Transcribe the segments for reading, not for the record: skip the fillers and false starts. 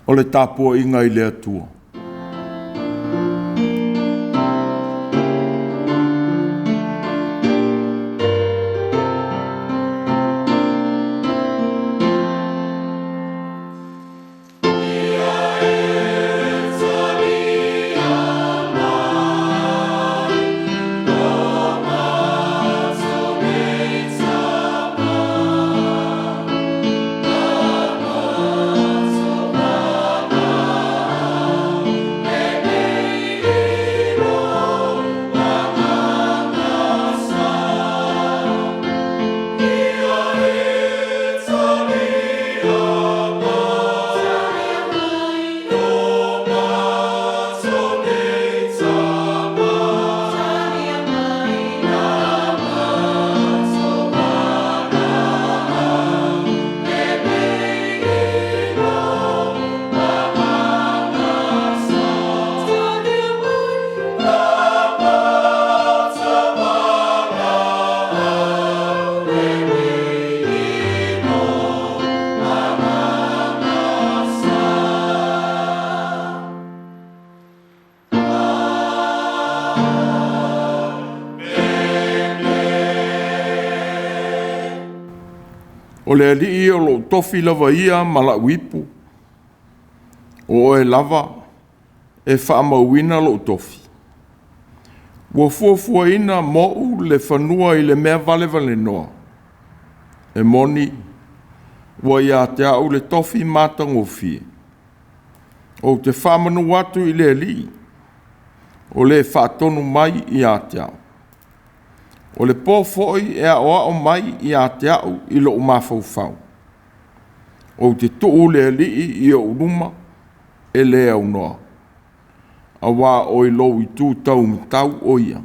O le tapuaiga i le Atua. O le Alii o lou tofi lava ia ma la'u ipu, o Oe lava e faamauina lo'u tofi. Ua fuafuaina mo'u le fanua i le mea valevalenoa, e moni ua ia te a'u le tofi matagofie. Ou te faamanu atu i le Alii, o le faatonu mai ia te a'u. O le po foi e aoao mai ia te a'u i lo'u mafaufau. Ou te tuu le Alii i o'u luma e le aunoa, auā o i lou itu taumatau o ia,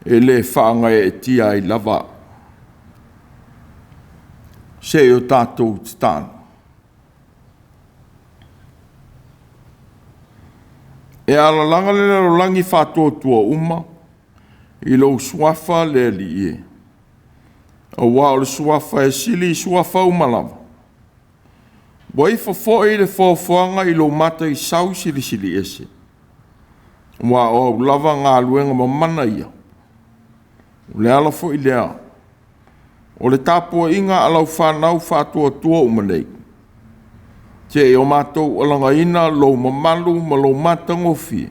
e le faagaeetia ai lava a'u. Se i o tatou tatalo. E alalaga le lalolagi faatuatua uma i lou suafa le Alii e, auā o le suafa e sili i suafa uma lava. Ua ifo foi le foafoaga i lou mataisau silisiliese, aua o au lava galuega mamana ia. O le ala foi lea o le tapuaiga a lau fanau faatuatua uma nei, seia o matou alagaina lou mamalu ma lou matagofie,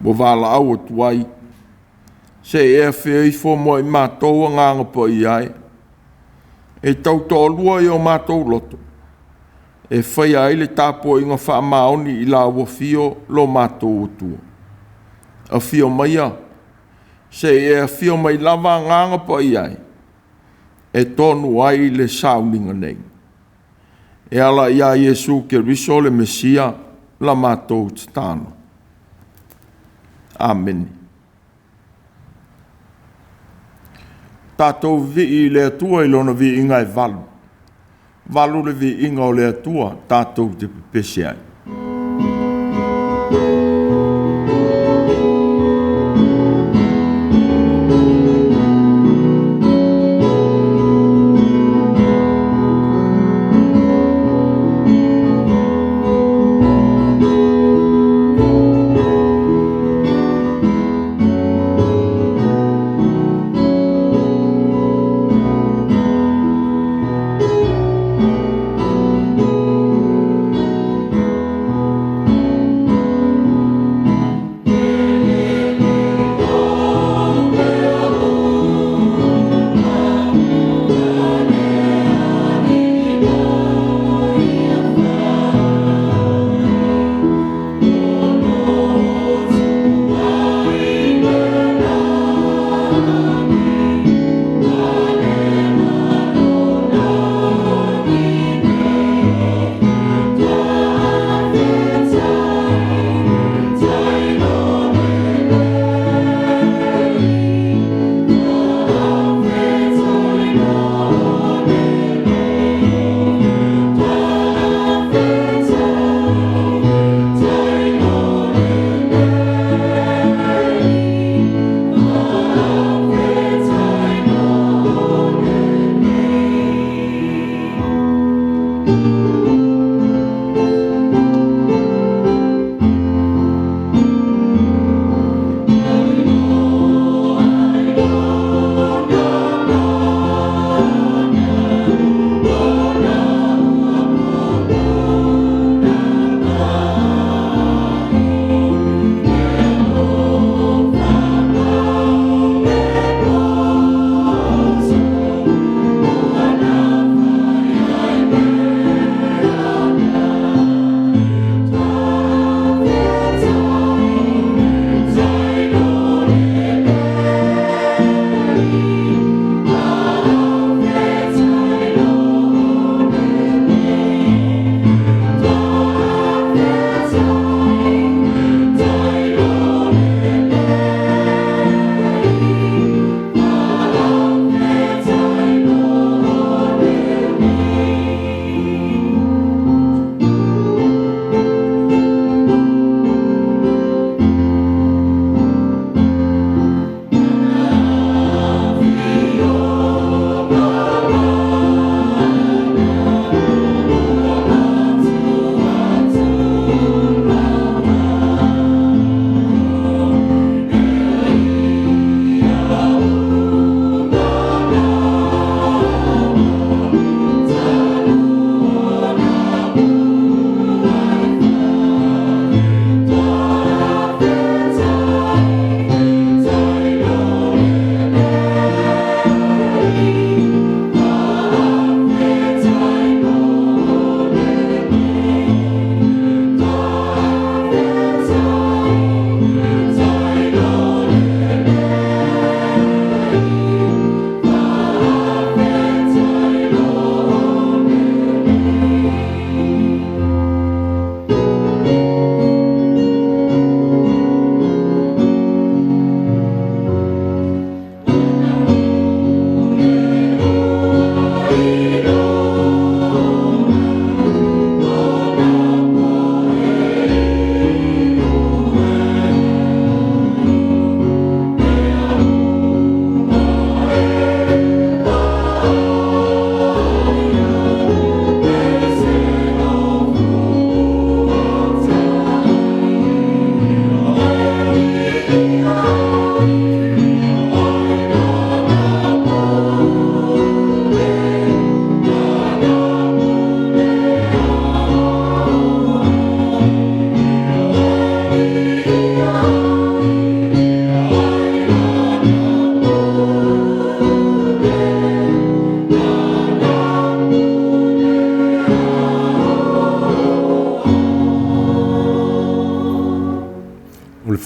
ua valaau atu ai, se i e afio ifo mo i matou Agaga Paia e, e tautoalua i o matou loto, e faia ai le tapuaiga faamaoni i lau afio lo matou Atua. Afio maia, se i e afio mai lava Agaga Paia e, e tonu ai le sauniga nei. E ala ia Iesu Keriso le Mesia la matou tatalo. Amene. Tatou vivii i le Atua i lona viiga e valu. Valu le viiga o le Atua tatou te pepese ai.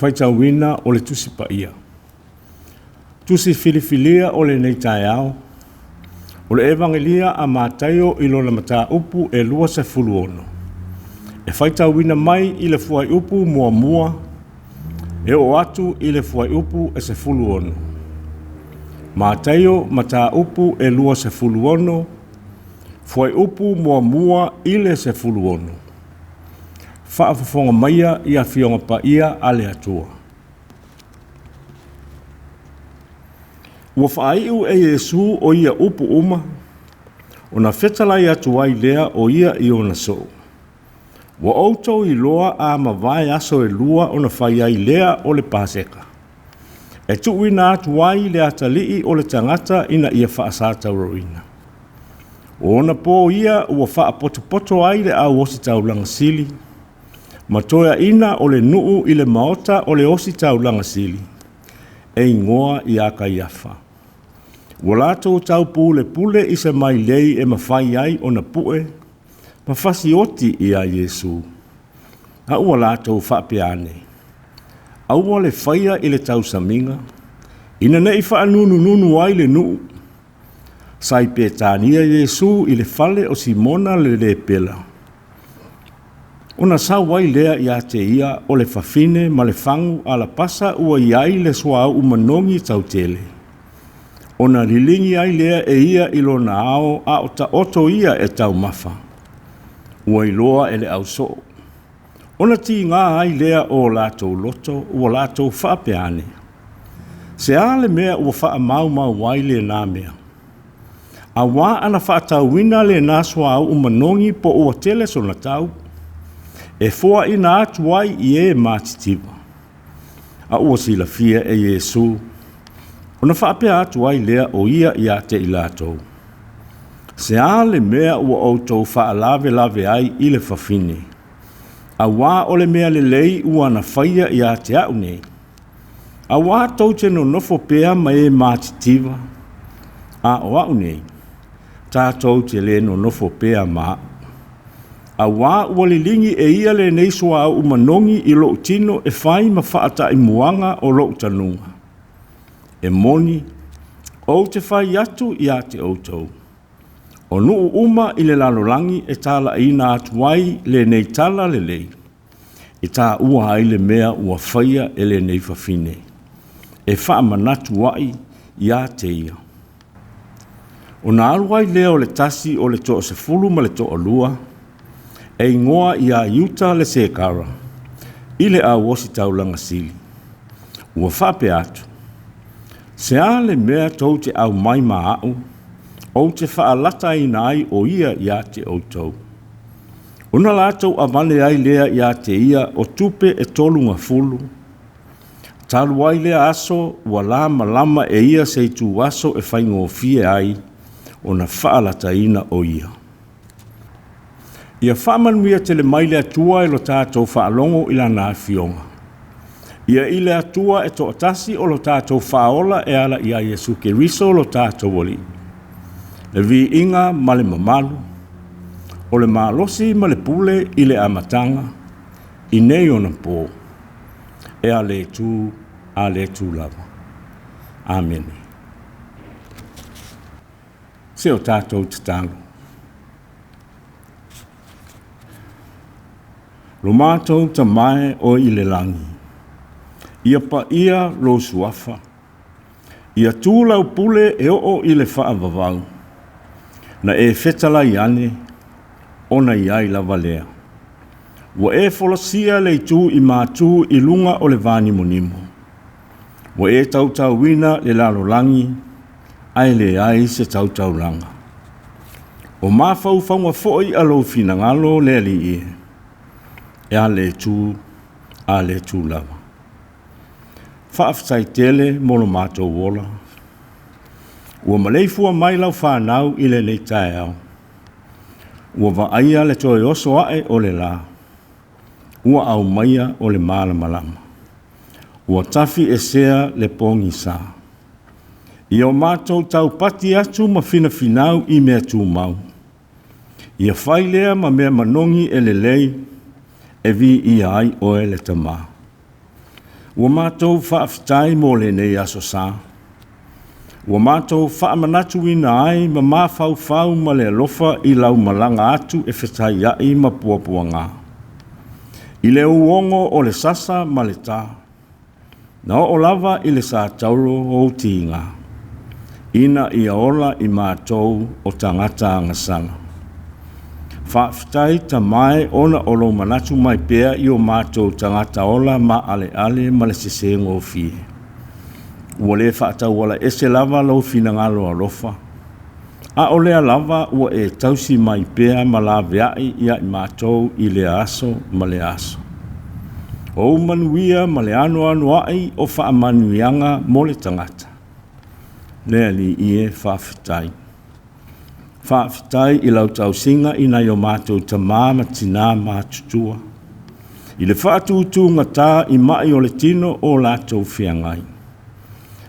Faitauina o le Tusi Paia. Tusi filifilia o lenei taeao, o le Evagelia a Mataio i lona mataupu e 26, e faitauina mai i le fuaiupu muamua e oo atu i le fuaiupu e 16. Mataio mataupu e 26, fuaiupu muamua i le 16. Faafofoga maia i Afioga Paia a le Atua. Ua faaiu e Iesu o ia upu uma, ona fetalai atu ai lea o ia i ona soo. Ua outou iloa a mavae aso e lua ona fai ai lea o le Paseka, e tuuina atu ai le atalii o le tagata ina ia faasataurauina. O ona po ia ua faapotopoto ai le au ositaulaga sili, ma toeaina o le nuu i le maota o le ositaulaga sili, e igoa ia Kaiafa. Ua latou taupulepule i se mailei e mafai ai ona pue ma fasioti iā Iesu. A ua latou faapea ane, aua le faia i le tausamiga, ina ne i faanunununu ai le nuu. Sa i Petania Iesu i le fale o Simona le lepela, ona sau ai lea ia te ia o le fafine ma le fagu alapasa ua i ai le suauu manogi tautele, ona liligi ai lea e ia i lona ao a o taoto ia e taumafa, ua iloa e le ausoo. Ona tiga ai lea o latou loto, ua latou faapea ane, se a le mea ua faamaumau ai lena mea? Auā ana faatauina lena suauu manogi po ua tele sona tau, e foaina atu ai i e matitiva. A ua silafia e Iesu, ona faapea atu ai lea o ia ia te i latou, se a le mea ua outou faalavelave ai i le fafine, auā o le mea lelei ua na faia ia te a'u nei. Auā tou te nonofo pea ma e matitiva, a o a'u nei, tatou te lē nonofo pea ma a'u. Auā ua liligi e ia lenei suauu manogi i lo'u tino e fai ma faataimuaga o lo'u tanuga. E moni, ou te fai atu ia te outou, o nuu uma i le lalolagi e talaina atu ai lenei tala lelei, e taua ai le mea ua faia e lenei fafine, e faamanatu ai ia te ia. Ona alu ai lea o le tasi o le toasefulu ma le toalua, e igoa ia Iuta le Sekara, i le au ositaulaga sili. Ua faapea atu, se a le mea tou te aumai ma a'u, ou te faalataina ai o ia ia te outou. Ona latou avane ai lea ia te ia o tupe e 30. Talu ai lea aso ua lamalama e ia se itu aso e faigofie ai ona faalataina o ia. Ia faamanuia tele mai le Atua i lo tatou faalogo i lana afioga. Ia i le Atua e toatasi o lo tatou faaola e ala ia Iesu Keriso lo tatou Alii. Le viiga ma le mamalu, o le malosi ma le pule i le amataga, i nei ona po, e a le tu, a le tu lava. Amene. Se o tatou tatalo. Lo matou Tama e oe i le lagi, ia paia lou suafa, ia tu lau pule e oo i le faavavau, na e fetalai ane, ona i ai lava lea. Ua e folasia le itu i matu i luga o le vānimonimo, ua e tautauina le lalolagi, ae leai se tautaulaga. O mafaufauga foi a lou finagalo le Alii e, e a le tu, a le tu lava. Faafetai tele mo lo matou ola. Ua maleifua mai lau whanau i lenei taeao. Ua vaaia le toe oso ae o le la. Ua aumaia o le malamalama. Ua tafi esea le pogisa. Ia o matou taupati atu ma finafinau i mea tumau. Ia fai lea ma mea manogi e lelei, e viia ai oe le Tama. Ua matou faafetai mo lenei aso sa. Ua matou faamanatuina ai ma mafaufau ma le alofa i lau malaga atu e fetaiai ma puapuaga. I le uogo o le sasa ma le tā, na oo lava i le satauro ou tiga, ina ia ola i matou o tagata agasala. Faafetai Tama e ona o lou manatu mai pea i o matou tagata ola maaleale ma le sesē gofie. Ua le faatauala ese lava lou finagalo alofa, a o lea lava ua e tausi mai pea ma laveai ia i matou i lea aso ma lea aso. O ou manuia ma le anoanoai o faamanuiaga mo le tagata. Le Alii e, faafetai. Faafetai i lau tausiga i nai o matou tamā ma tinā matutua, i le faatutugata i mai o le tino o latou feagai.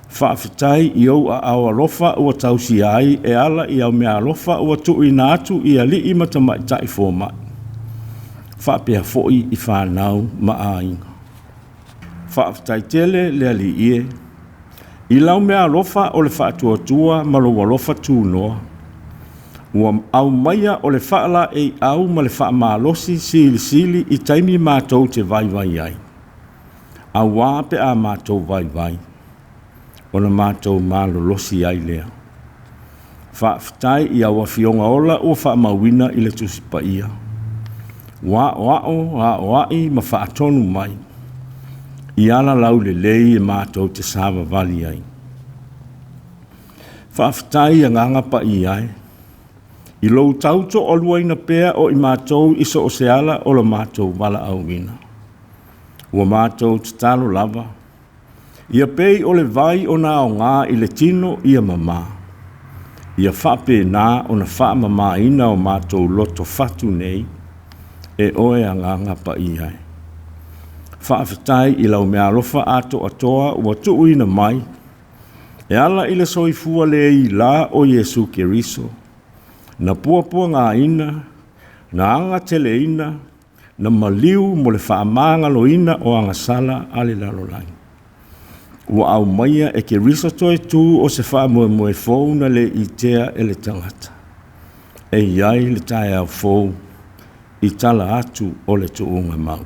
Faafetai i ou aao alofa ua tausia ai e ala i au meaalofa ua tuuina atu i alii ma tamaitai fomai, faapea foi i fanau ma aiga. Faafetai tele le Alii e, i lau meaalofa o le faatuatua ma lou alofa tunoa, ua aumaia o le faalaeiau ma le faamalosi silisili i taimi matou te vaivai ai, auā pe a matou vaivai, ona matou malolosi ai lea. Faafetai i au Afioga ola ua faamauina i le Tusi Paia, ua aoao, aoai ma faatonu mai i ala laulelei e matou te savavali ai. Faafetai Agaga Paia e, i lou tautoaluaina pea o i matou i so o se ala o lo matou valaauina. Ua matou tatalo lava, ia pei o le vai ona aoga i le tino ia mamā, ia faapena ona faamamāina o matou loto fatu nei e oe Agaga Paia e. Faafetai i lau meaalofa atoatoa ua tuuina mai e ala i le soifua le ilā o Iesu Keriso, na puapuagaina, na agateleina, na maliu mo le faamagaloina o agasala a le lalolagi. Ua aumaia e Keriso toe tu o se faamoemoe fou na le itea e le tagata, e i ai le taeao fou i tala atu o le tuuga mau.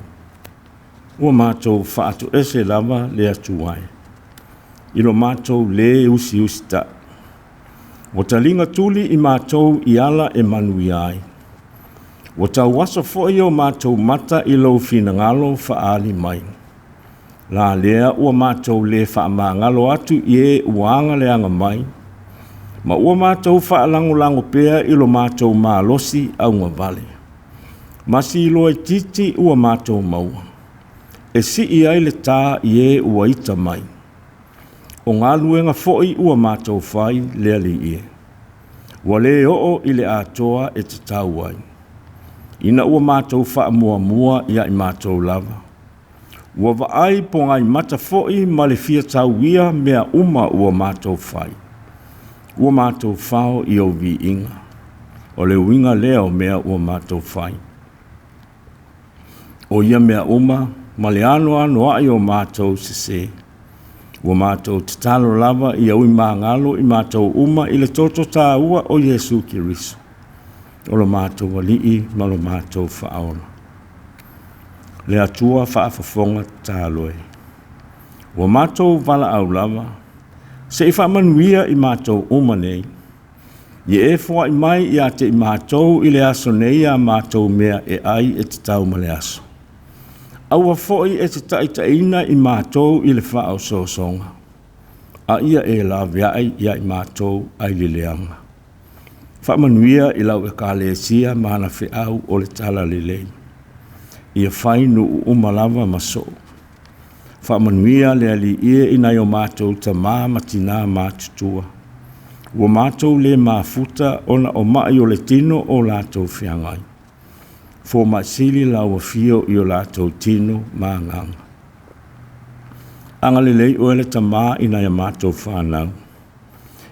Ua matou faatoese lava le Atua e, i lo matou lē usiusitai. Ua taliga tuli i matou i ala e manuia ai. Ua tauaso foi o matou mata i lou finagalo faaali mai. La lea ua matou lē faamagalo atu i e ua agaleaga mai, ma ua matou faalagolago pea i lo matou malosi augavale. Ma siloa itiiti ua matou maua, e sii ai le tā i e ua ita mai. O galuega foi ua matou fai le Alii e, ua lē oo i le atoa e tatau ai, ina ua matou faamuamua ia i matou lava. Ua vaai pogaimata foi ma le fia tauia mea uma ua matou fai. Ua matou fao i ou viiga. O le uiga lea o mea ua matou fai. O ia mea uma ma le anoanoai o matou sesē, ua matou tatalo lava ia ui magalo i matou uma i le toto tāua o Iesu Keriso, o lo matou Alii ma lo matou Faaola. Le Atua faafofoga tatalo e, ua matou valaau lava, se i faamanuia i matou uma nei, ia e foai mai ia te i matou i le aso nei a matou mea e ai e tatau ma le aso. Aua foi e te taitaiina i matou i le faaosoosoga, a ia e laveai ia i matou ai le leaga. Faamanuia i lau Ekalesia ma ana feau o le talalelei, ia fai nuu uma lava ma soo. Faamanuia le Alii e i nai o matou tamā ma tinā matutua, ua matou lē mafuta ona o mai o le tino o latou feagai. Fomai sili lau afio i o latou tino ma agaga. Agalelei oe le Tamā i nai a matou fanau,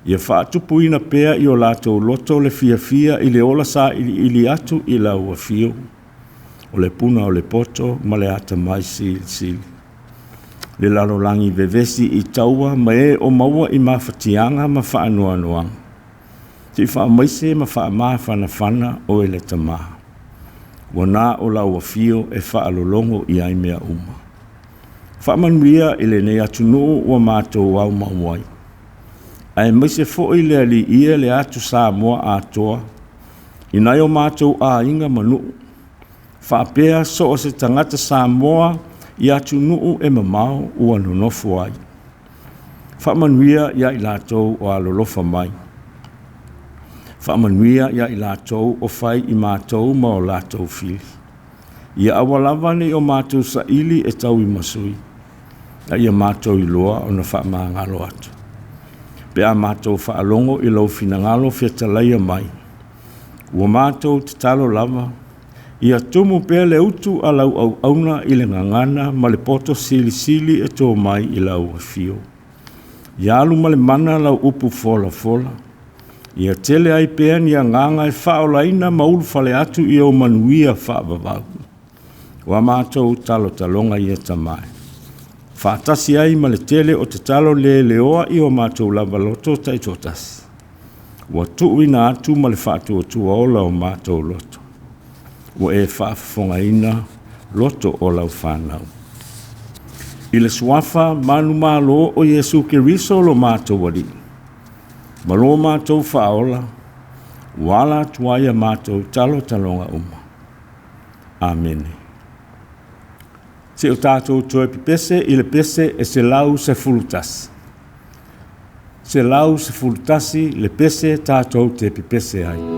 ia faatupuina pea i o latou loto le fiafia i le ola sailiili atu i lau afio, o le puna o le poto ma le atamai silisili. Le lalolagi vevesi i taua ma e o maua i mafatiaga ma faanoanoaga. Se i faamaise ma faamafanafana oe le Tamā. Ua na o lau afio e faalologo i ai mea uma. Faamanuia i lenei atunuu ua matou aumau ai. Aemaise foi le Alii e le atu Samoa atoa, i nai o matou aiga ma nuu, faapea so o se tagata Samoa i atunuu e mamao ua nonofo ai. Faamanuia ia i latou o alolofa mai. Faamanuia ia i latou o fai i matou ma o latou fili. Ia aua lava ne i o matou saili e tauimasui, a ia matou iloa ona faamagalo atu. Pe a matou faalogo i lou finagalo fetalaia mai, ua matou tatalo lava, ia tumu pea le utu a lau auauna i le gagana ma le poto silisili e to mai i lau afio. Ia alu ma le mana lau upu folafola, ia tele ai pea ni agaga e faaolaina ma ulufale atu i ou manuia faavavau. Ua matou talotaloga ia Tamā e, faatasi ai ma le tele o tatalo le leoa i o matou lava loto taitoatasi, ua tuuina atu ma le faatuatua ola o matou loto, ua e faafofogaina loto o lau fanau. I le suafa manumalo o Iesu Keriso lo matou Alii, ma lo matou faaola, ua ala atu ai a matou talotaloga uma. Amene. Se o tatou toe pepese i le pese e 111. 111 le pese tatou te pepese ai.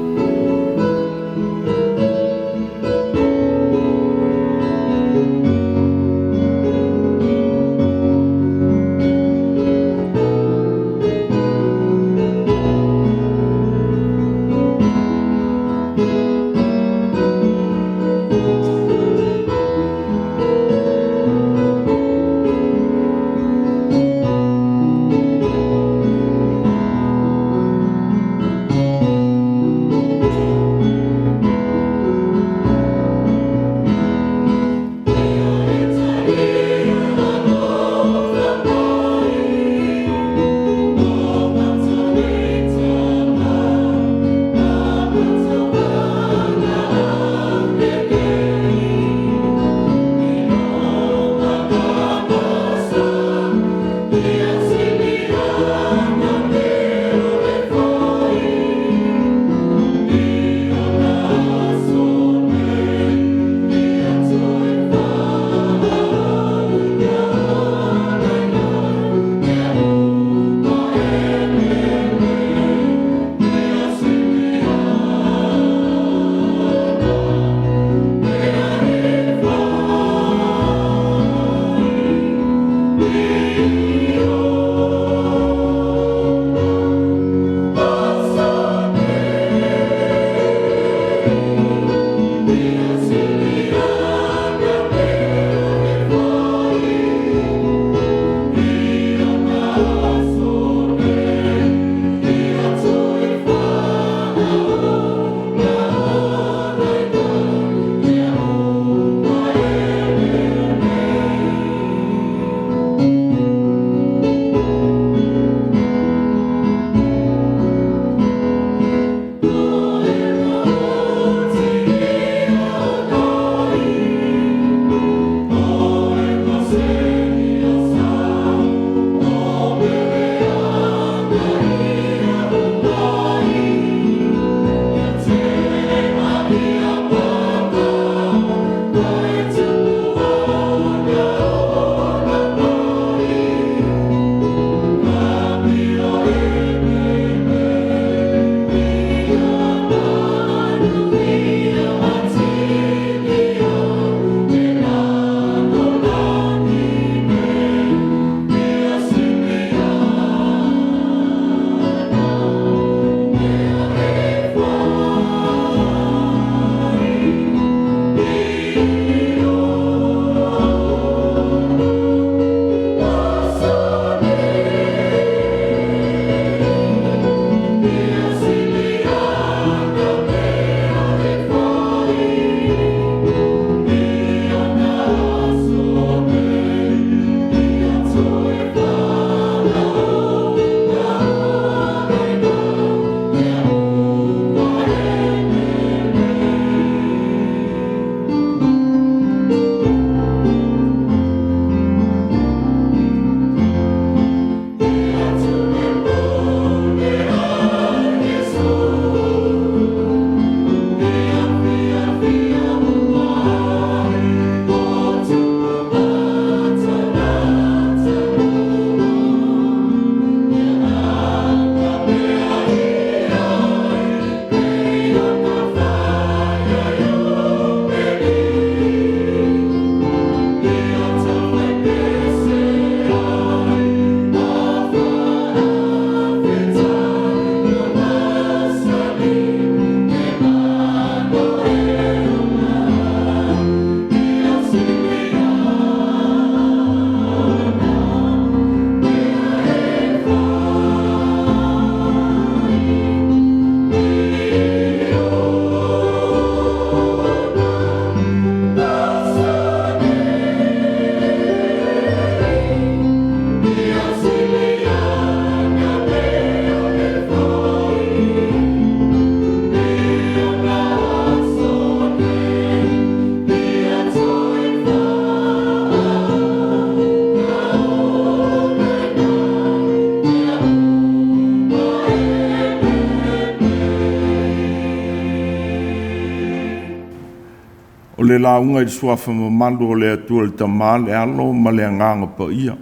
le lauga i le suafa mamalu o le Atua le Tama, le Alo ma le Agaga Paia.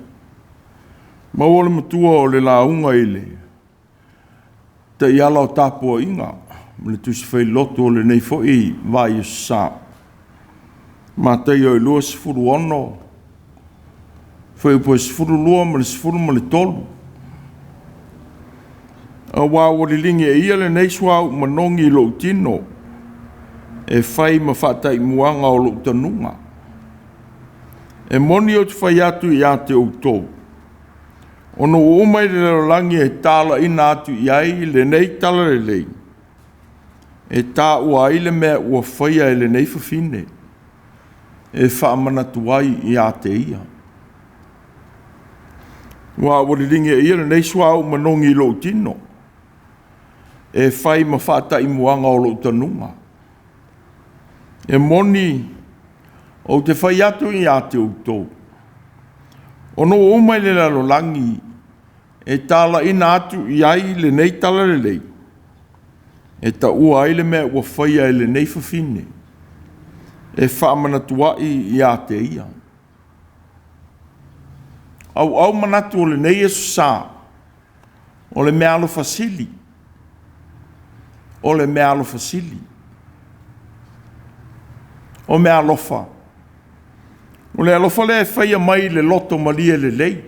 Maua le matua o le lauga i le taiala o tapuaiga ma le tusi failoto o lenei foi vai o sa. Mataio 26, fuaiupu e 12 ma le 13. Aua ua liligi e ia lenei suauu manogi i lou tino, e fai ma faataimuaga o lou tanuga. E moni ou te fai atu ia te outou, ona ua uma i le lalolagi e talaiina atu i ai lenei talalelei, e taua ai le mea ua faia e lenei fafine, e faamanatu ai ia te ia. Aua ua liligi e ia lenei suauu manogi i lou tino, e fai ma faataimuaga o lou tanuga. E moni, ou te fai atu ia te outou, ona ua uma i le lalolagi e talaiina atu i ai lenei talalelei, e taua ai le mea ua faia e lenei fafine, e faamanatuai ia te ia. Auau manatu o lenei aso sa, o le meaalofa sili, o le meaalofa sili. O meaalofa, o le alofa lea e faia mai le loto malie lelei,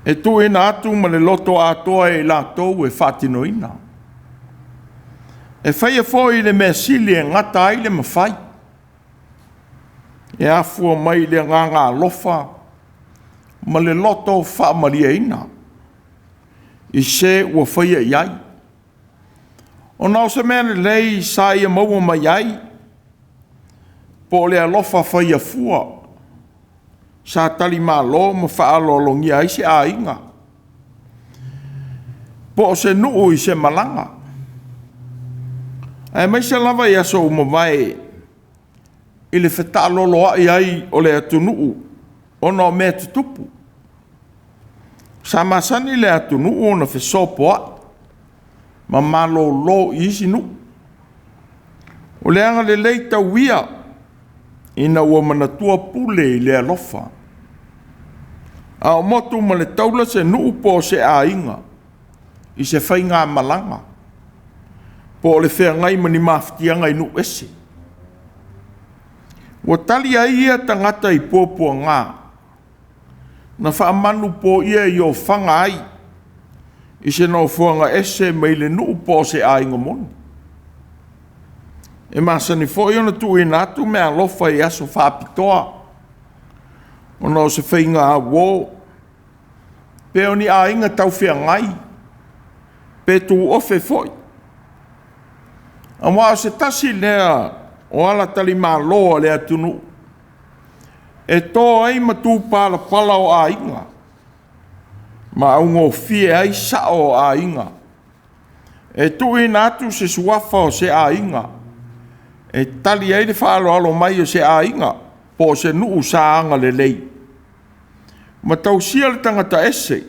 e tuuina atu ma le loto atoa e i latou e faatinoina. E faia foi le mea sili e gata ai le mafai, e afua mai i le agaga alofa ma le loto faamalieina i se ua faia i ai. Ona o se mea lelei sa ia maua mai ai, po o le alofa faia fua, sa talimalo ma faaaloalogia ai se aiga, po o se nuu i se malaga, aemaise lava i aso ua mavae i le fetaaloloai ai o le atunuu ona o mea tutupu. Sa masani le atunuu ona fesopoai ma malolo i isi nuu. O le agalelei tau ia ina ua manatua pule i le alofa. A o motu ma le taula se nuu po o se aiga i se faigamalaga, po o le feagai ma ni mafatiaga i nuu ese. Ua tali ai ia tagata i puapuaga, na faamanupoia i ofaga ai i se nofoaga ese mai le nuu po o se aiga moni. E masani foi ona tuuina atu meaalofa i aso faapitoa, ona o se faiga auo, pe o ni aiga taufeagai, pe tuofe foi. Aua o se tasi lea o alatalimalo a le atunuu e to ai matupalapala o aiga, ma augofie ai sao o aiga. E tuuina atu se suafa o se aiga e tali ai le faaaloalo mai o se aiga po o se nuu sa agalelei, ma tausia le tagata ese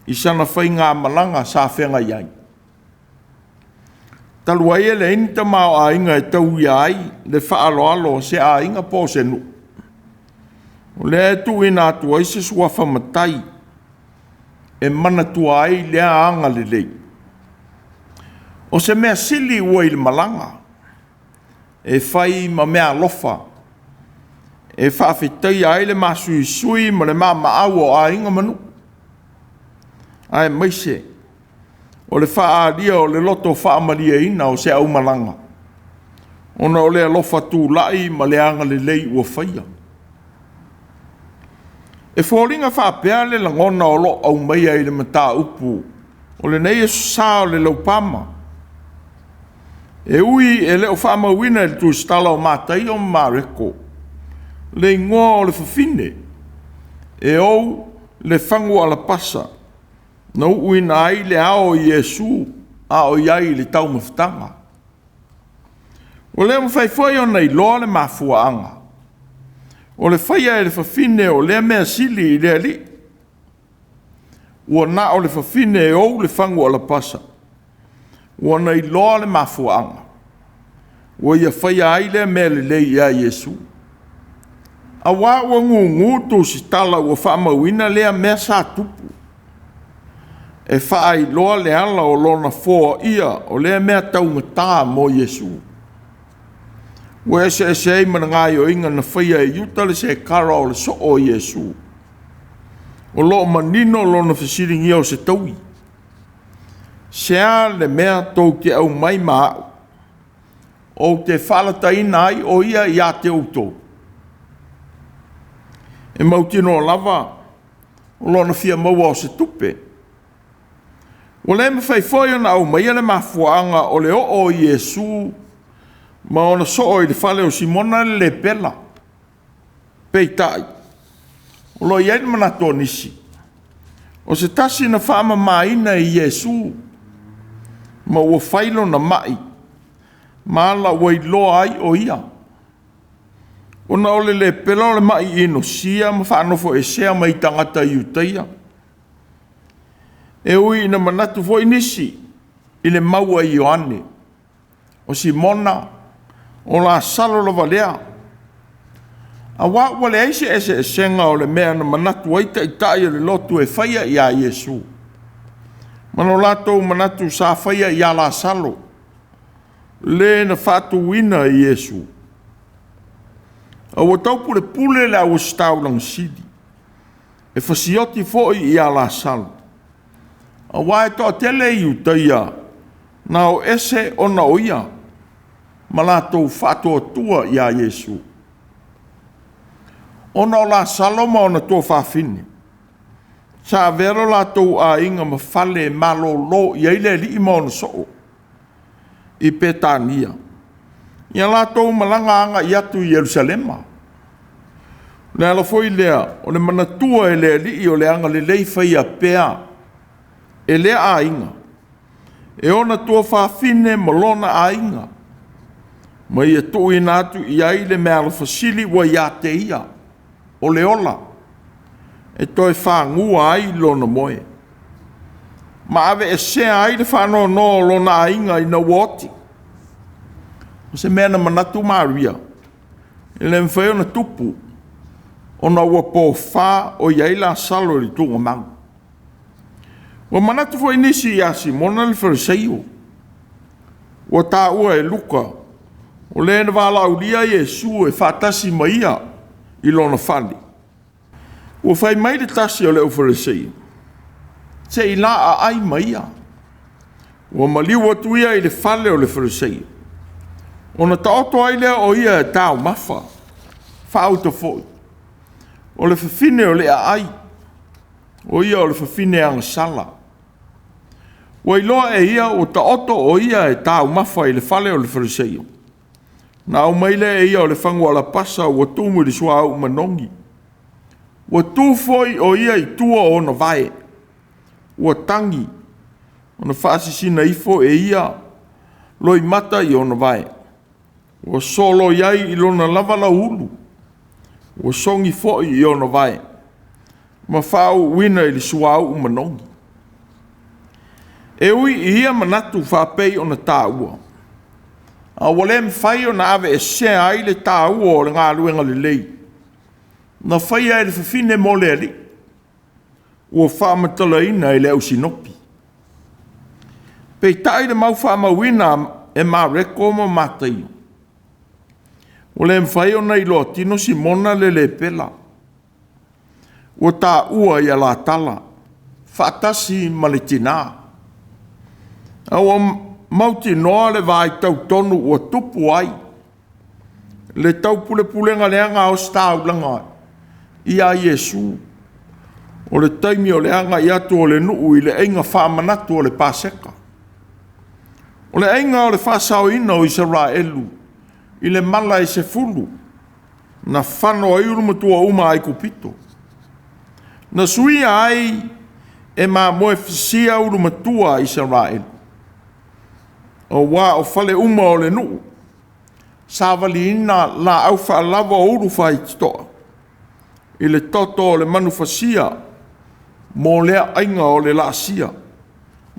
i sana faigamalaga sa feagai ai. Talu ai e leai ni tamaoaiga e tauia ai le faaaloalo o se aiga po o se nuu, o lea e tuuina atu ai se suafa matai e manatua ai lea agalelei. O se mea sili ua i le malaga, e fai ma meaalofa, e faafetaia ai le masuisui ma le maamaau o aiga ma nuu, aemaise o le faaalia o le loto faamalieina o se aumalaga, ona o le alofa tulai ma le agalelei ua faia. E foliga faapea le lagona o lo o aumaia i le mataupu o lenei aso sa o le laupama. E ui e le o faamauina i le tusitala o Mataio ma Mareko le igoa o le fafine e ou le fagu alapasa na uuina ai le ao o Iesu a o i ai i le taumafataga. Ua le mafai foi ona iloa le mafuaaga o le faia e le fafine o lea mea sili i le Alii. Ua na o le fafine e ou le fagu alapasa ua na iloa le mafuaaga. Ua ia faia ai lea mea lelei ia Iesu. Auā ua gugu tusitala ua faamauina lea mea sa tupu, e faailoa le ala o lona foaia o lea mea taugata mo Iesu. Ua eseese ai ma le gaoioiga na faia e Iuta le sekara o le soo o Iesu. O lo o manino lona fesiligia o se taui. Se a le mea tou te aumai ma au, ou te faalataina ai o ia ia te outou? E mautinoa lava o lona fia maua o se tupe. Ua le mafai foi ona aumaia le mafuaaga o le oo o Iesu ma ona soo i le fale o Simona le lepela. Peitai, o lo o i ai le manatu o nisi, o se tasi na faamamaina e Iesu ma ua fai lona mai ma ala ua iloa ai o ia. Ona o le lepela o le mai inosia ma faanofoesea mai tagata Iutaia. E ui ina manatu foi nisi i le mau a Ioane, o Simona, o Lasalo lava lea, auā ua leai se eseesega o le mea na manatu ai taitai o le lotu e faia ia Iesu, ma lo latou manatu sa faia ia Lasalo, le na faatuina e Iesu. A ua taupulepule le auositaulaga sili, e fasioti foi ia Lasalo, auā e toatele Iutaia na o ese ona o ia, ma latou faatuatua ia Iesu. Ona o Lasalo ma ona tuafafine, sa avea lo latou aiga ma fale e malolo i ai le alii ma ona soo i Petania, ia latou malaga agai atu i Yerusalema. O le ala foi lea o le manatua e le alii o le agalelei faia pea e lea aiga, e ona tuafafine ma lona aiga, ma ia tuuina atu i ai le meaalofa sili ua ia te ia, o le ola, e toe fagua ai lona moe, ma aveesea ai le faanoanoa o lona aiga ina ua oti. O se mea na manatu Maria, e le mafai ona tupu, ona ua pofa o i ai Lasalo i le tuugamau. Ua manatu foi nisi ia Simona le Fariseio, ua taua e Luka, o le na valaaulia Iesu e faatasi ma ia i lona fale. Ua fai mai le tasi o le aufariseio, se i laaai ma ia. Ua maliu atu ia i le fale o le Fariseio, ona taoto ai lea o ia e taumafa, faauta foi, o le fafine o le aai, o ia o le fafine agasala. Ua iloa e ia ua taoto o ia e taumafa i le fale o le Fariseio. Na aumai lea e ia o le fagu alapasa ua tumu i le suauu manogi. Ua tu foi o ia i tua o ona vae, ua tagi, ona faasisina ifo e ia loimata i ona vae. Ua soloi ai i lona lava lauulu, ua sogi foi i ona vae, ma faauuina i le suauu manogi. E ui i ia manatu faapei ona taua, a ua le mafai ona aveesea ai le taua o le galuega lelei na faia e le fafine mo le Alii, ua faamatalaina e le au sinopi. Peitai le mau faamauina e Mareko ma Mataio, ua le mafai ona iloa tino Simona le lepela, ua taua i alatala faatasi ma le tinā. A ua mautinoa le vaitau tonu ua tupu ai le taupulepulega leaga a ositaulaga ia Iesu, o le taimi o le agai atu o le nuu i le aiga faamanatu o le Paseka. O le aiga o le faasaoina o Isaraelu i le mala e 10 na fano ai ulumatua uma a Aikupito. Na suia ai e mamoe fisia ulumatua a Isaraelu, auā o fale uma o le nuu savaliina laau faalava o ulu faitotoa i le toto o le manufasia mo lea aiga o le laasia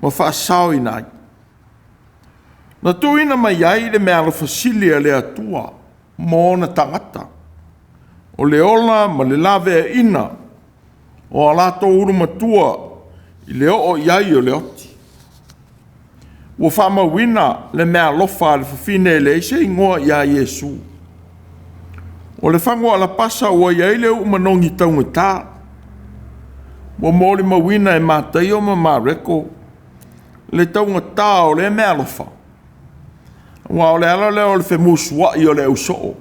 ma faasaoina ai. Na tuuina mai ai le meaalofa sili a le Atua mo ona tagata, o le ola ma le laveaiina o a latou ulu matua i le oo i ai o le oti. Ua faamauina le meaalofa a le fafine e leai se igoa ia Iesu. O le fagu alapasa ua i ai le uu manogi taugata, ua molimauina e Mataio ma Mareko le taugata o lea meaalofa, aua o le ala lea o le femusuai o le ausoo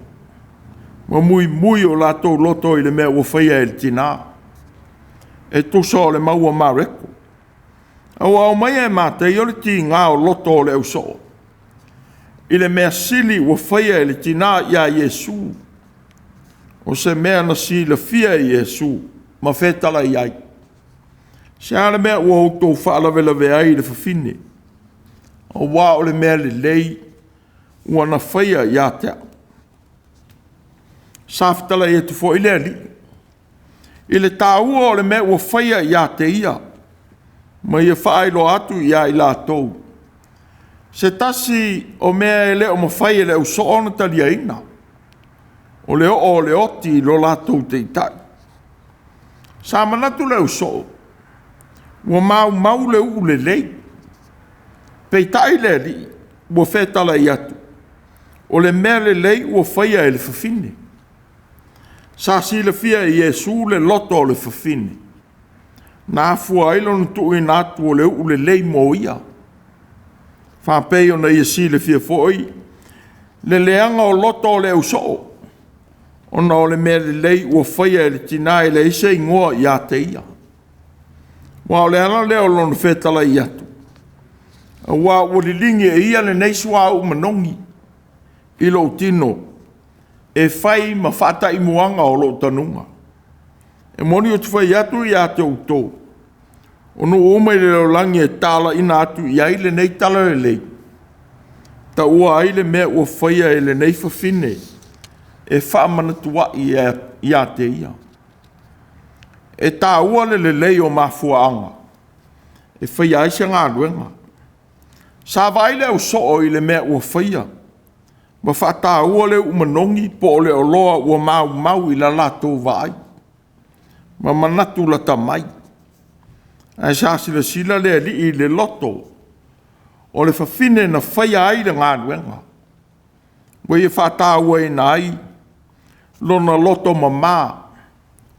ma muimui o latou loto i le mea ua faia e le tina, e tusa o le mau a Mareko. A ua aumaia e Mataio le tiga o loto o le ausoo i le mea sili ua faia e le tina ia Iesu, o se mea na silafia e Iesu ma fetalai ai. Se a le mea ua outou faalavelave ai i le fafine, aua o le mea lelei ua na faia ia te au. Sa fetalai atu foi le Alii i le taua o le mea ua faia ia te ia, ma ia faailoa atu ia i latou se tasi o mea e le o mafai e le ausoo ona taliaina, o le oo o le oti i lo latou taitai. Sa manatu le ausoo ua maumau le uu lelei, peitai le Alii ua fetalai atu, o le mea lelei ua faia e le fafine. Sa silafia e Iesu le loto o le fafine, na afua ai lona tuuina atu o le uu lelei mo ia, faapei ona ia silafia foi le leaga o loto o le ausoo, ona o le mea lelei ua faia e le tina e leai se igoa ia te ia. Aua o le ala lea o lona fetalai atu, aua ua liligi e ia lenei suauu manogi i lou tino e fai ma faataimuaga o lou tanuga. E moni ou te fai atu ia te outou, o nuu uma i le lalolagi e talaiina atu i ai lenei talalelei, taua ai le mea ua faia e lenei fafine e faamanatua'i ia te ia. E taua le lelei o mafuaaga e faia ai se galuega. Sa vaai le ausoo i le mea ua faia ma faataua le uu manogi po o le oloa ua maumau i la latou vaai ma manatu lata mai. Ae sa silasila le Alii i le loto o le fafine na faia ai le galuega, ua ia faatauaina ai lona loto mama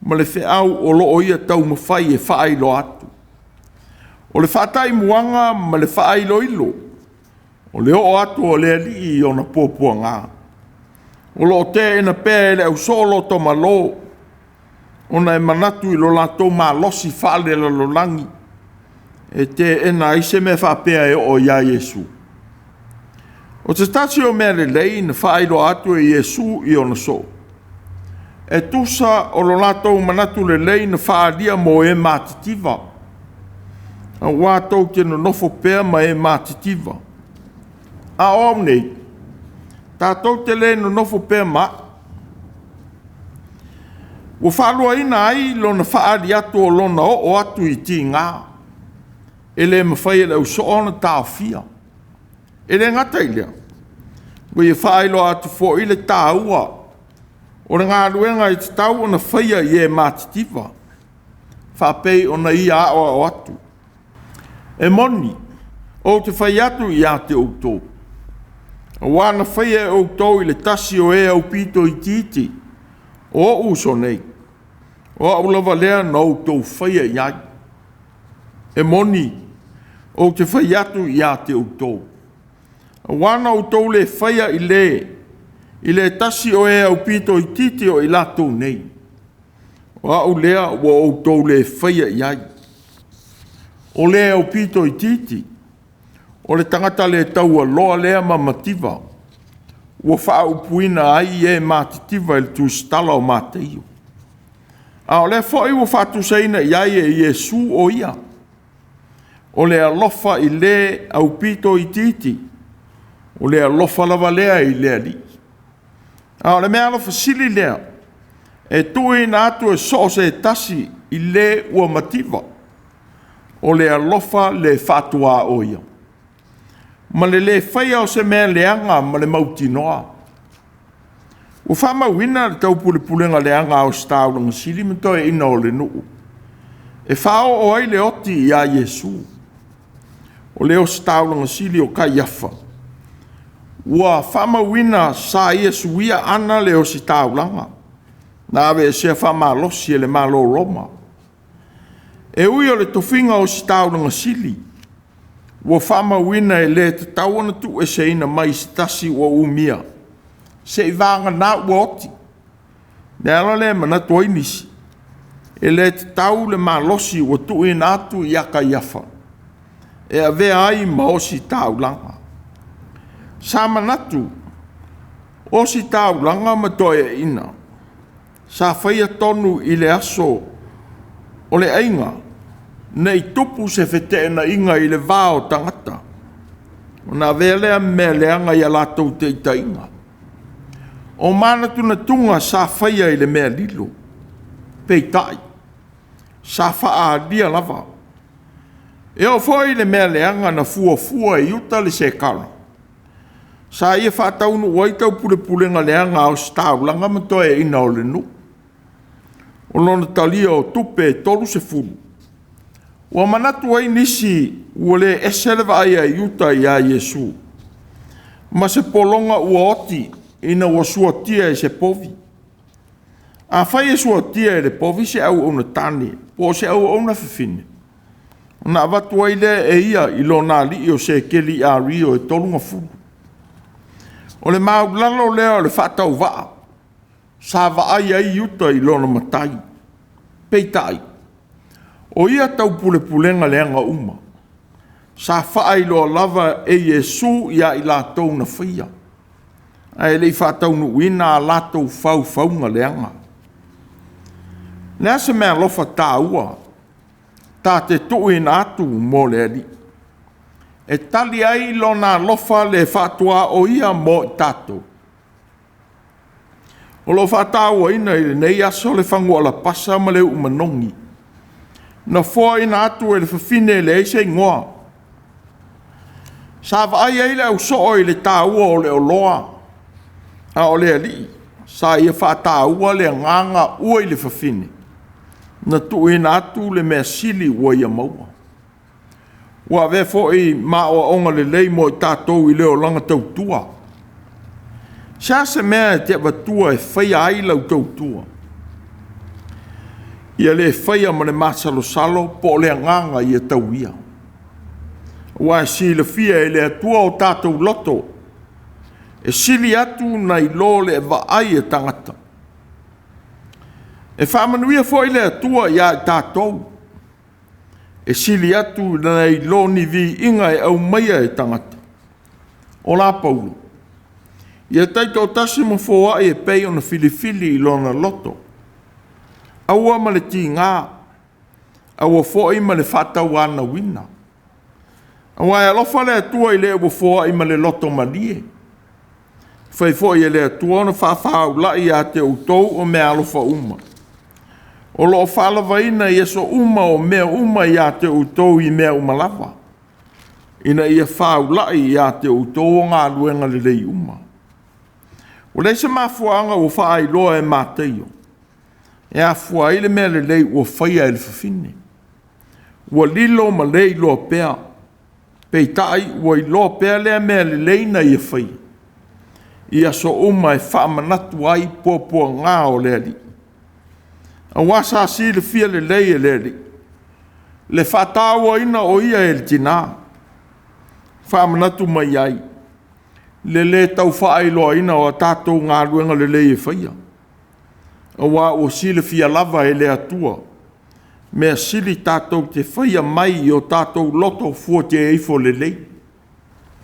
ma le feau o lo o ia taumafai e faailoa atu. O le faataimuaga ma le faailoilo o le oo atu o le Alii i ona puapuaga. O lo o teena pea e le ausoo loto malo, ona e manatu i lo latou malosi faalelalolagi e teena ai se mea faapea e oo ia Iesu. O se tasi o mea lelei na faailoa atu e Iesu i ona soo, e tusa o lo latou manatu lelei na faaalia mo e matitiva, aua tou te nonofo pea ma e matitiva. A o au nei, tatou te le nonofo pea ma au. Ua faaluaina ai lona faaali atu o lona oo atu i tiga, e le mafai e le ausoo ona taofia. E le gata i lea, ua ia faailoa atu foi le taua o le galuega e tatau ona faia i e matitiva, faapei ona ia aoao atu. E moni, ou te fai atu ia te outou, aua na faia e outou i le tasi o e aupito itiiti o ou uso nei, o au lava lea na outou faia i ai. E moni, ou te fai atu ia te outou, aua na outou le faia i le tasi o e aupito itiiti o i latou nei, o au lea ua outou le faia i ai. O le aupito itiiti, o le tagata le taualoa lea ma mativa, ua faaupuina ai e matitiva i le tusitala o Mateio. A o lea foi ua faatusaina i ai e Iesu o ia, o le alofa i le aupito itiiti, o le alofa lava lea i le Alii. A o le meaalofa sili lea e tuuina atu e so o se tasi i le ua mativa, o le alofa le faatuaoia. ma le lē faia o se mea leaga ma le mautinoa. Ua faamauina le taupulepulega leaga a Ositaulaga sili ma toeaiina o le nuu e faaoo ai le oti iā Iesu. O le ositaulaga sili o Kaiafa ua faamauina sa ia suia Ana le ositaulaga na aveesea faamalosi e le Malo o Roma. E ui o le tofiga o ositaulaga sili ua faamauina e le tatau ona tuueseina mai se tasi ua umia, seiavagana ua oti. Le ala lea e manatu ai nisi, e le tatau le malosi ua tuuina atu ia Kaiafa e avea ai ma ositaulaga. Sa manatu ositaulaga ma toeaiina sa faia tonu i le aso o le aiga ne i tupu se feteenaiga i le va o tagata, ona avea lea mea leaga ia latou taitaiga. O manatunatuga sa faia i le mea lilo, peitai, sa faaalia lava. E oo foi i le mea leaga na fuafua e Iuta le sekala, sa ia faataunuu ai taupulepulega leaga a ositaulaga ma toeaiina o le nuu. O lona talia o tupe e 30, ua manatu ai nisi ua le ese le vaai a Iuta iā Iesu, ma se pologa ua oti ina ua suatia e se povi. Afai e suatia e le povi se auauna tane po o se auauna fafine, ona avatu ai lea e ia i lona alii o sekeli ario e 30. O le maulalo lea o le faatauvaa sa vaai ai Iuta i lona matai. Peitai, o ia taupulepulega leaga uma, sa faailoa lava e Iesu ia i latou na faia, ae le i faataunuuina a latou faufauga leaga. O le a se meaalofa taua ta te tuuina atu mo le Alii, e tali ai lona alofa le faatuaoia mo i tatou? O lo o faatauaina i lenei aso le fagu alapasa ma le uu manogi, na foaina atu e le fafine e leai se igoa. Sa vaai ai le ausoo i le taua o le oloa, a o le alii sa ia faataua le agaga ua i le fafine, na tuuina atu le mea sili ua ia maua. Ua avea foi ma aoaoga lelei mo i tatou i le olaga tautua. Se a se mea e te avatua e faia ai lau tautua? Ia le faia ma le masalosalo po o le agaga ia tauia. Aua e silafia e le Atua o tatou loto, e sili atu nai lo le vaai a tagata. E faamanuia foi le Atua ia i tatou, e sili atu nai lo ni viiga e aumaia e tagata. O la Paulo, ia taitoatasi ma foai e pei ona filifili i lona loto. Aua ma le tiga, aua foi ma le faatauanauina. Aua e alofa le Atua i le ua foai ma le loto malie. Fai foi e le Atua ona faafaaulai ia te outou o meaalofa uma, o lo o faalavaina i aso uma o mea uma ia te outou i mea uma lava, ina ia faaulai ia te outou o galuega lelei uma. Ua leai se mafuaaga ua faailoa e Mataio e afua ai le mea lelei ua faia e le fafine. Ua lilo ma le iloa pea, peitai ua iloa pea lea mea lelei na ia faia i aso uma e faamanatu ai puapuaga o le Alii. Aua sa silafia lelei e le Alii le faatauaina o ia e le tinā, faamanatu mai ai le lē tau faailoaina o a tatou galuega lelei e faia, aua ua silafia lava e le Atua mea sili tatou te faia mai i o tatou loto fuatia ifo lelei.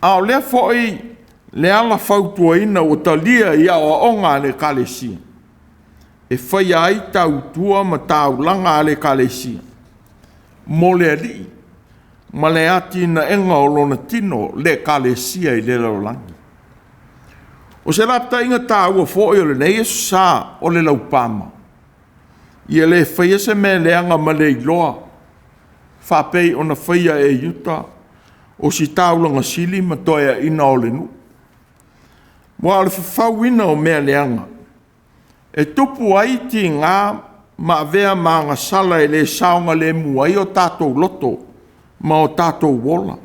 A o lea foi le ala fautuaina ua talia i aoaoga a le Ekalesia e faia ai tautua ma taulaga a le Ekalesia mo le Alii ma le atinaega o lona tino, le Ekalesia i le lalolagi. O se lapataiga taua foi o lenei Aso Sa o le laupama, ia le faia se mea leaga ma le iloa, faapei ona faia e Iuta. Ositaulaga Sili ma Toeaina o le nuu. Aua o le fafauina o mea leaga, e tupu ai tiga ma avea ma agasala e le saogalemu ai o tatou loto ma o tatou ola,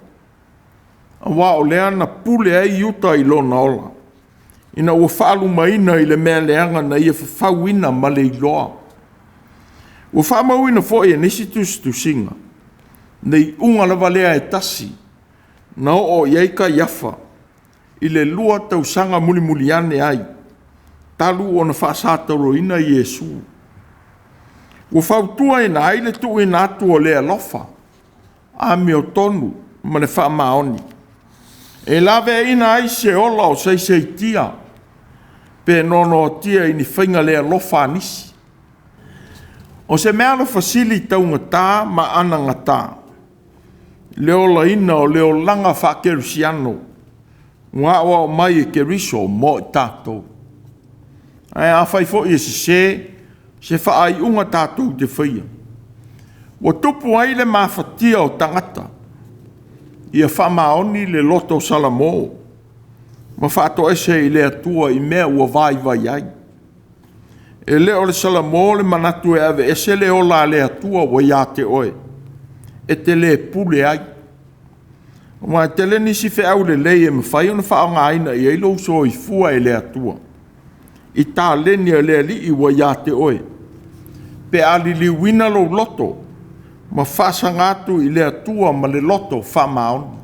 aua o lea na pule ai Iuta i lona ola, ina ua faalumaina i le mea leaga na ia fafauina ma le iloa. Ua faamauina foi e nisi tusitusiga le iuga lava lea e tasi na oo i ai Kaiafa i le 2 tausaga mulimuli ane ai talu ona faasatoloina Iesu. Ua fautuaina ai le tuuina atu o le alofa amiotonu ma le faamaoni e laveaiina ai se ola o saisaitia pe noanoatia i ni faiga le alofa a nisi. O se meaalofa sili taugata ma anagata le olaina o le olaga faakerisiano ua aoao mai e Keriso mo i tatou. Ae afai foi e sese se faaiuga tatou te faia, ua tupu ai le mafatia o tagata, ia faamaoni le loto salamo ma faatoese i le Atua i mea ua vaivai ai. E le o le salamo le manatu e aveese le ola a le Atua ua ia te oe, e te le pule ai. Aua e tele nisi feau lelei e mafai ona faaaogaina i ai lou soifua e le Atua i taleni a le Alii ua ia te oe, pe a liliuina lou loto ma faasaga atu i le Atua ma le loto faamaoni.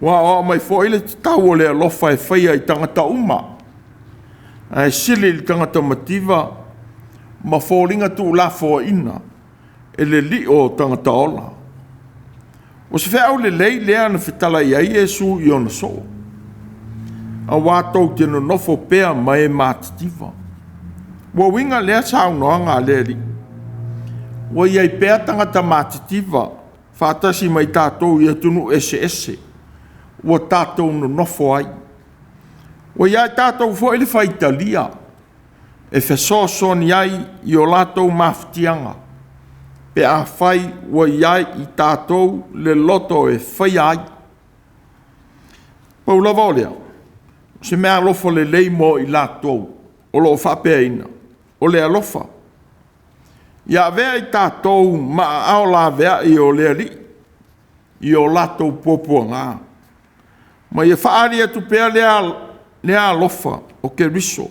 Ua aoao mai foi le tatau o le alofa e faia i tagata uma, ae sili i le tagata mativa ma foliga tuulafoaiina e le lio o tagata ola. O se feau lelei lea na fetalai ai Iesu i ona soo, aua tou te nonofo pea ma e matitiva. Ua uiga lea saunoaga a le Alii, ua i ai pea tagata matitiva faatasi ma i tatou i atunuu eseese ua tatou nonofo ai. Ua ia i tatou foi le faitalia e fesoasoani ai i o latou mafatiaga pe afai ua i ai i tatou le loto e faia ai. Pau lava o lea, o se meaalofa lelei mo i latou o lo o faapeaina, o le alofa. Ia avea i tatou ma aao laveai o le Alii i o latou puapuaga, ma ia faaali atu pea lea alofa o Keriso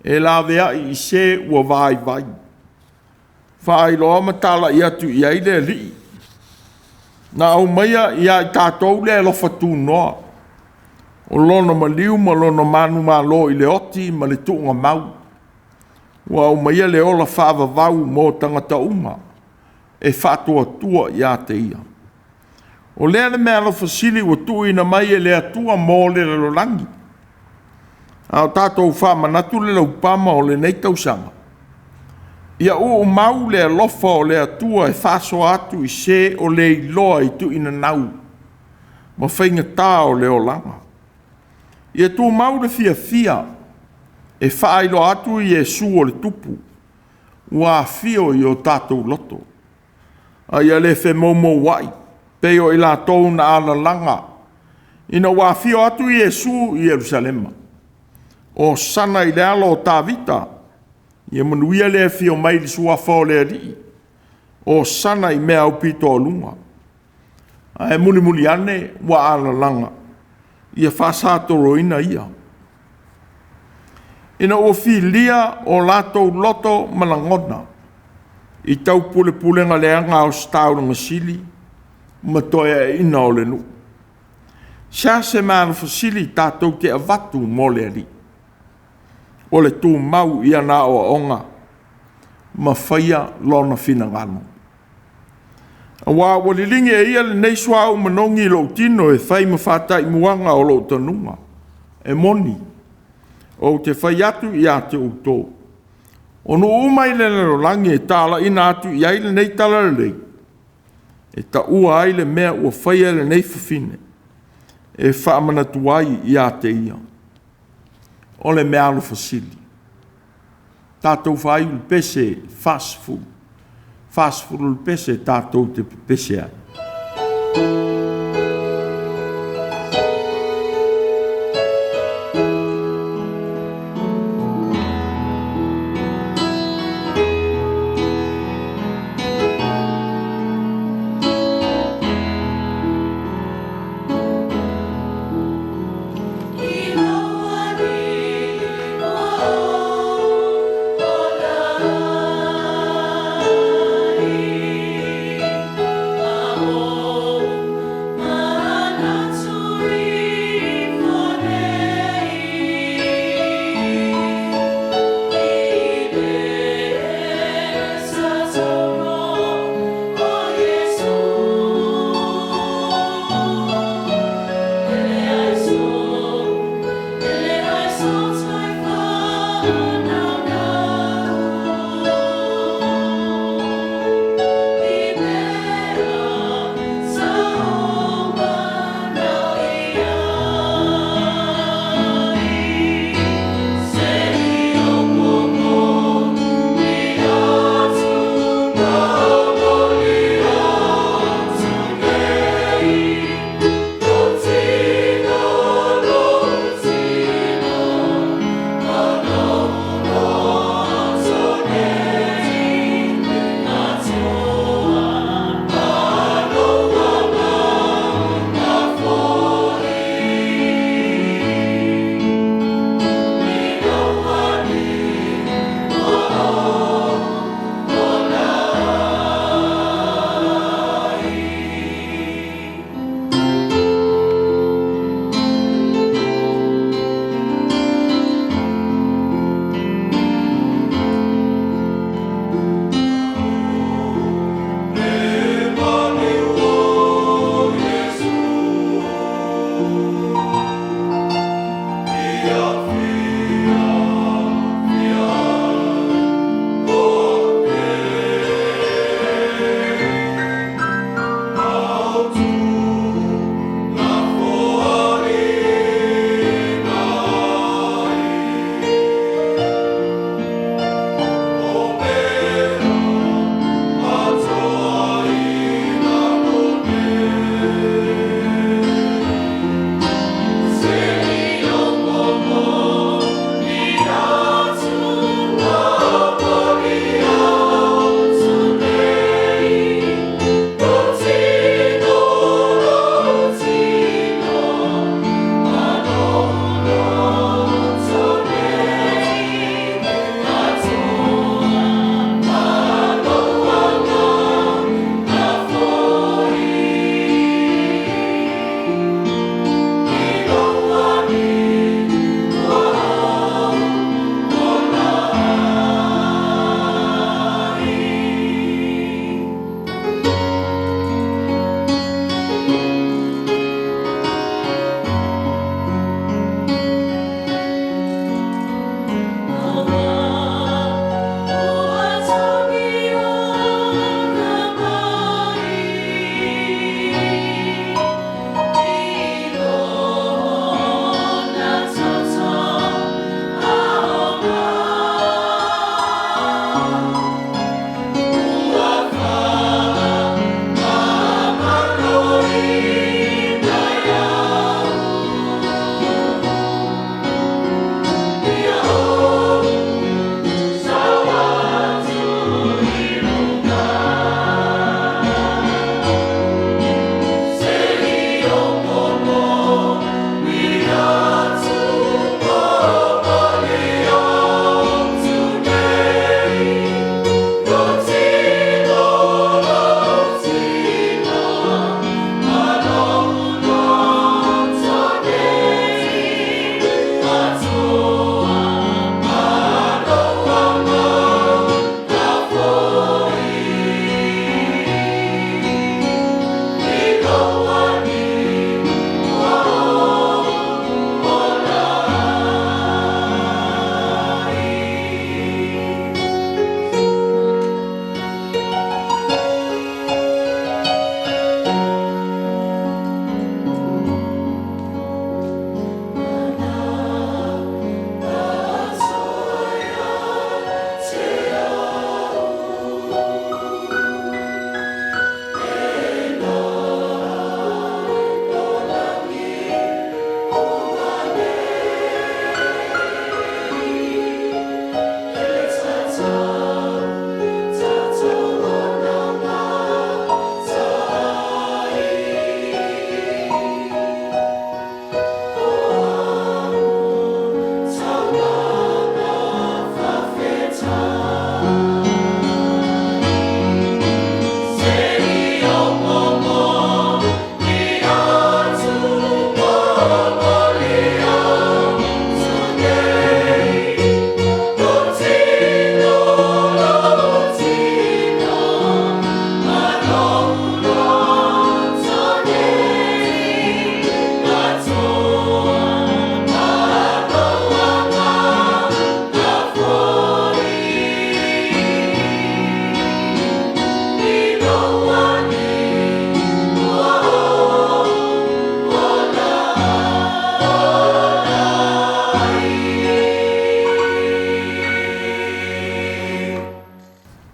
e laveai i se ua vaivai, faailoa ma talai atu i ai le Alii. Na aumaia ia i tatou le alofa tunoa o lona maliu ma lona manumalo i le oti ma le tuugamau, ua aumaia le ola faavavau mo tagata uma e faatuatua ia te ia. O lea le meaalofa sili ua tuuina mai e le Atua mo le lalolagi, a o tatou faamanatu le laupama o lenei tausaga, ia uumau le alofa o le Atua e faasoa atu i se o le iloa i tuinanau ma faigata o le olaga. Ia tumau le fiafia e faailoa atu Iesu o le Tupu ua afio i o tatou loto, a ia le femoumouai pei o i latou na alalaga ina ua afio atu Iesu i Yerusalema. Hosana i le alo o Tavita, ia manuia le afio mai i le suafa o le Alii. Hosana i mea aupito i luga. Ae mulimuli ane ua alalaga, ia faasatoloina ia. Ina ua filia o latou loto ma lagona i taupulepulega leaga a Ositaulaga sili ma toeaina o le nuu. Se se meaalofa sili tatou te avatu mo le Alii, o le tumau i ana aoaoga ma faia lona finagalo. Aua ua liligi e ia lenei suauu manogi i lou tino e fai ma faataimuaga o lou tanuga. E moni, ou te fai atu ia te outou, o nuu uma i le lalolagi e talaiina atu i ai lenei talalelei, e taua ai le mea ua faia e lenei fafine, e faamanatu ai ia te ia. O le meaalofa sili. Tatou faaiu le pese 40, 40 le pese tatou te pepese ai.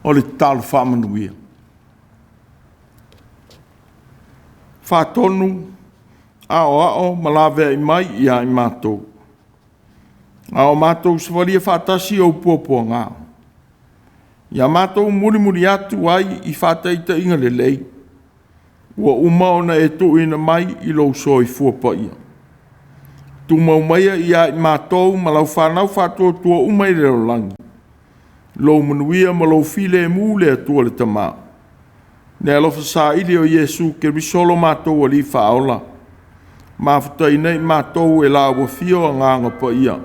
O le tatalo faamanuia. Faatonu, aoao ma laveai mai ia i matou, a o matou savalia faatasi ou puapuaga, ia matou mulimuli atu ai i faataitaiga lelei, ua uma ona e tuuina mai i lou soifua paia. Tumau maia ia i matou ma lau fanau faatuatua uma i le lalolagi, lou manuia ma lou filemu le Atua le Tama, le alofa saili o Iesu Keriso lo matou Alii Faaola, mafutaina i matou e laua Afio Agaga Paia,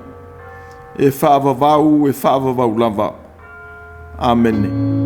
e faavavau, e faavavau lava. Amene.